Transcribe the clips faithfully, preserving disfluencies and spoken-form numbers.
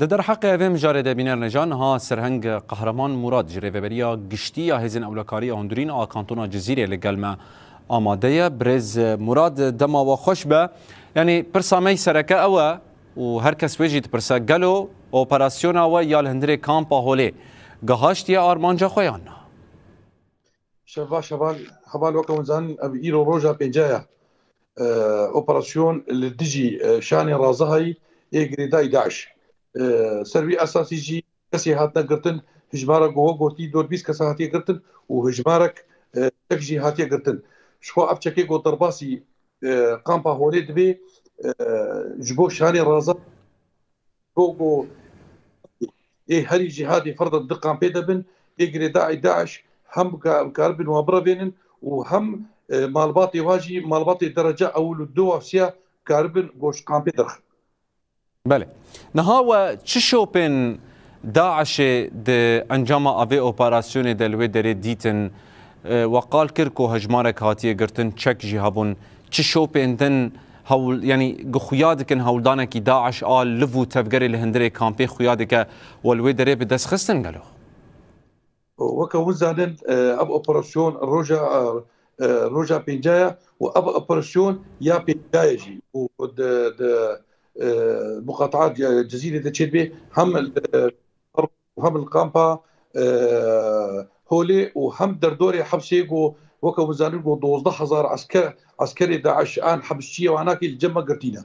Di derheqê vê mijarê de bîner nejan ha Serheng Qehreman Murad ji Rêveberiya Giştî ya Hêzên Ewlekarî ya Hundirîn a Kantona Cizîrê li gel me amade ye. Birêz Murad, dema we xweş be. Yanî pirsa me yî sereke ew e û her kes wê jî dipirse, gelo operasyona we ya li hundirê kampa Holê gihaştiye armanca xwe yan na? Şeva şeval, heval weke hûn zanin, ev îro roja pênca ye. E, operasyon li dijî, e, şanê Razahayî ê girêdayî DAIŞ. E, ser wî esasî jî kesê hatine girtin, hijmara ku we gotî dor bîst kesa hatiye girtin û hijmarek, e, çek jî hatiye girtin. Ji xwe ev çekê ku derbasî, e, kampa Holê dibê, e, ji bo şanê Raza, ku ê herî jî hatî ferda di kampê de bin, ê girêdayî DAIŞ hem ka-, karibin wan birevênin û hem, e, malbatê wan jî, malbatê derece ewil û du û sê ya karibin goş kampê derxin. Belê. Niha we çi şopên DAIŞê di encama avê operasyonê de li wê derê dîtin? E, we qal kir ku hejmarek hatiye girtin, çek jî hebûn. Çi şopên din hewl, yanî, gi xuya dikin hewldanekî DAIŞ a liv û tevgerê li hundirê kampê xuya dike we li wê derê bi dest xistin gelo? Weke hûn zanin, e, ev operasyon roja, e, e, roja pênca ye û ev operasyon ya pênca ye jî û di, di, e, muqataa Ce-, Cizîrê de çêdibê hem li, hem li kampa, e, Holê û hem derdorê hepsê ku weke hûn zanin ku dozdeh hezar esker, eskerê DAIŞ an hepsçiyê wanakî li cem me girtîne.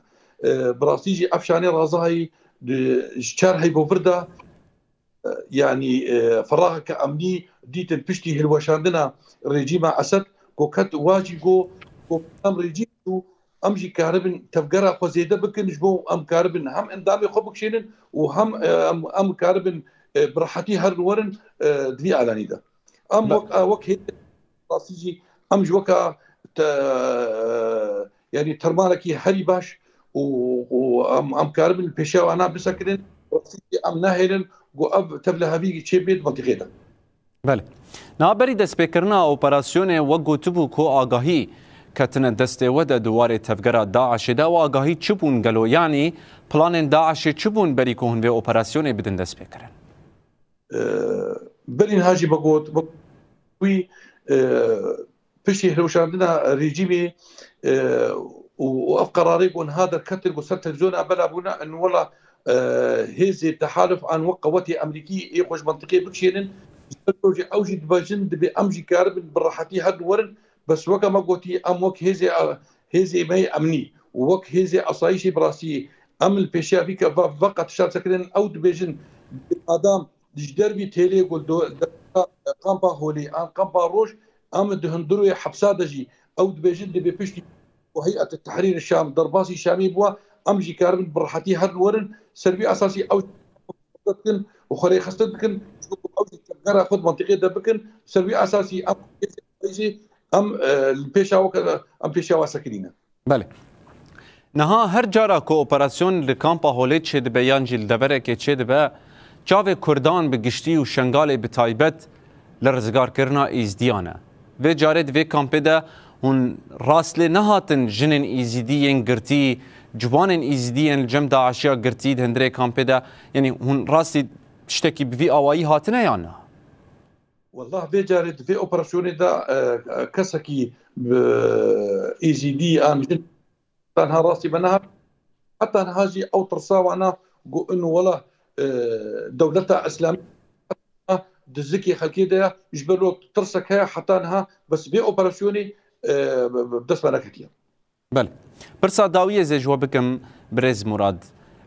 E, bi rastî jî ev şanê Razahayî di, ji çar heybo vir de, e, yanî, e, feraheke emnî dîtin piştî hilweşandina rejîma Esed ku ket wa jî got, got em rejîm û em jî karibin tevgera xwe zêde bikin, ji bo em karibin hem endamê xwe bikişênin û hem, e, em, em karibin, e, bi rehetî herin werin, e, di vî alanî de. Em Be- wek, e, wek hê-, rastî jî em ji weka te-, yanî termalekî herî baş û, û em, em karibin pêşiya wana bisekinin, rastî jî em nahêlin ku ev tevlihevî çêbê di mintîqê de. Belê. Niha berî destpêkirina operasyonê we gotibû ku agahî ketine destê we de di warê tevgera DAIŞê de, ew agahî çi bûn gelo? Yanî planên DAIŞê çi bûn berî ku hûn vê operasyonê bidin destpêkirin? E, berî niha jî vegot, wî, e, piştî hilweşandina rejîmê, e, û, û ev qerarê ku niha derketin ku ser televîzyona bela bûne, in wela, e, hêzê tehaluf an wek qewetê Amerîkî ê xwe ji mintîqê bikişênin, ji ber ku jî ew jî dibêjin, dibê em jî karibin bi rehetî herin werin, bes weke me gotî, em wek hêzê, hêzê me yê emnî û wek hêzê asayîşê bi rastî em li pêşiya vî ke-, ve, veqetişa disekinin, ew dibêjin, madam Di ji dervî têlê ku do-, de-, kampa Holê an kampa Roj, em di hundirê hepsa de jî ew dibêjin, dibê piştî ku Heyet Tehrîr Şam derbasî Şamê bûye, em jî karibin bi rehetî herin werin. Ser vî esasî ew dikin û xwe rêxistin dikin, ji bo ku ew jî tevgera xwe di mintîqê de bikin. Ser vî esasî em, em, e, li pêşa weke, em pêşiya we sekinîne. Belê. Niha her cara ku operasyon li kampa Holê çêdibe yan jî li deverekê çêdibe, çavê Kurdan bi giştî û Şengalê bi taybet li rizgarkirina Êzidiyan e. Vê carê di vê kampê de hûn rast lê nehatin jinên Êzidî yên girtî, ciwanên Êzidî yên li cem DAIŞiya girtî di hundirê kampê de, yanî hûn rastî tiştekî bi vî awayî hatine yan na? Wallah, vê carê di vê operasyonê de, e, e, kesekî bi Êzîdî an jin tanha rastî me nehat. Heta niha jî ew tirsa wana ku in wela, e, dewleta Îslamî di zikê xelkê de ye, ji ber wek tirsek heye heta niha, bes vê operasyonê, e, bi, bi dest me neketiye. Belê. Pirsa dawiyê zê ji we bikim, birêz Murad.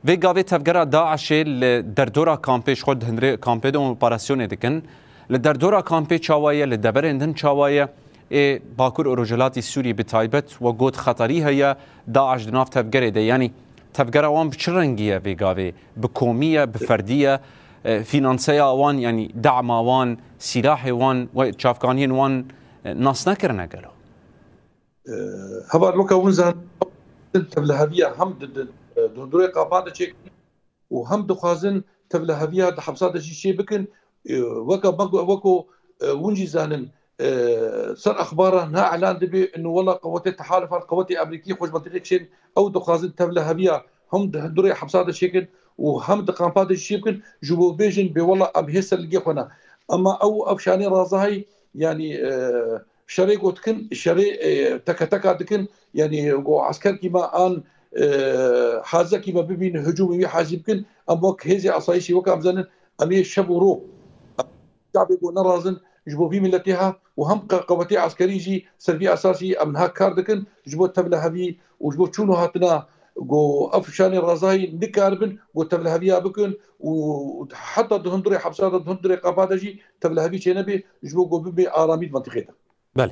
Vê gavê tevgera DAIŞê li derdora kampê, ji xwe di hundirê kampê de operasyonê dikin. Li derdora kampê çawa ye, li deverên din çawa ye? Ê Bakur û Rojhilatî Sûrî bi taybet we got xeterî heye, DAIŞ di nav tevgerê de. Yanî tevgera wan bi çi rengî ye vê gavê? Bi komî ye, bi ferdî ye? E, fînanseya wan, yanî dema wan, sîlahê wan, we çavkaniyên wan, e, nas nekirine gelo? E, heval weke hûn zanin, tevliheviya hem di, di, e, dundurê qapan de çêkin û hem dixwazin tevliheviya di hepsa de jî çê bikin. E, weke me got, weko, e, hûn jî zanin, e, ser exbara niha elan dibe, inu wela qewetê tehalifan, qewetê Amerîkî xwe ji mintîqê kişên, ew dixwazin tevliheviya hem di dundurê hepsa de çêkin û hem di kampa de jî çê bikin, ji bo bêjin bê wela em hê ser ligê xwe ne. Ema ew ev şanê razahî, yanî, e, şerê got dikin, şerê, e, teke teka dikin, yanî go eskerkî me an, e, hazekî me bibîn, hicûmê wî hazî bikin, em wek hêzê asayîşî wek em zanin, em ê şev û ro, şabê go nerazin, ji bo vî miletê ha û hem qe-, qewetê eskerî jî ser vî esasî em niha kar dikin, ji bo tevlihevî û ji bo çûn û hatina go ev şanê razayî nikaribin, go tevliheviya bikin û heta di hundirê hepsa de, di hundirê qapa de jî tevlihevî çênebê, ji bo go bibe aramî di mintixê de. Belê.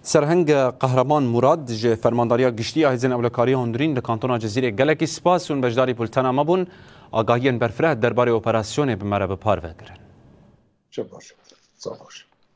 Serheng Qehreman Murad ji Fermandariya Giştî ya Hêzên Ewlekariya Hundirîn li Kantona Cizîrê, gelekî spas hûn beşdarî bultena me bûn. Agahiyên berfireh derbarê operasyonê bi me re bi parve kirin. Çok baş. Sağ ol.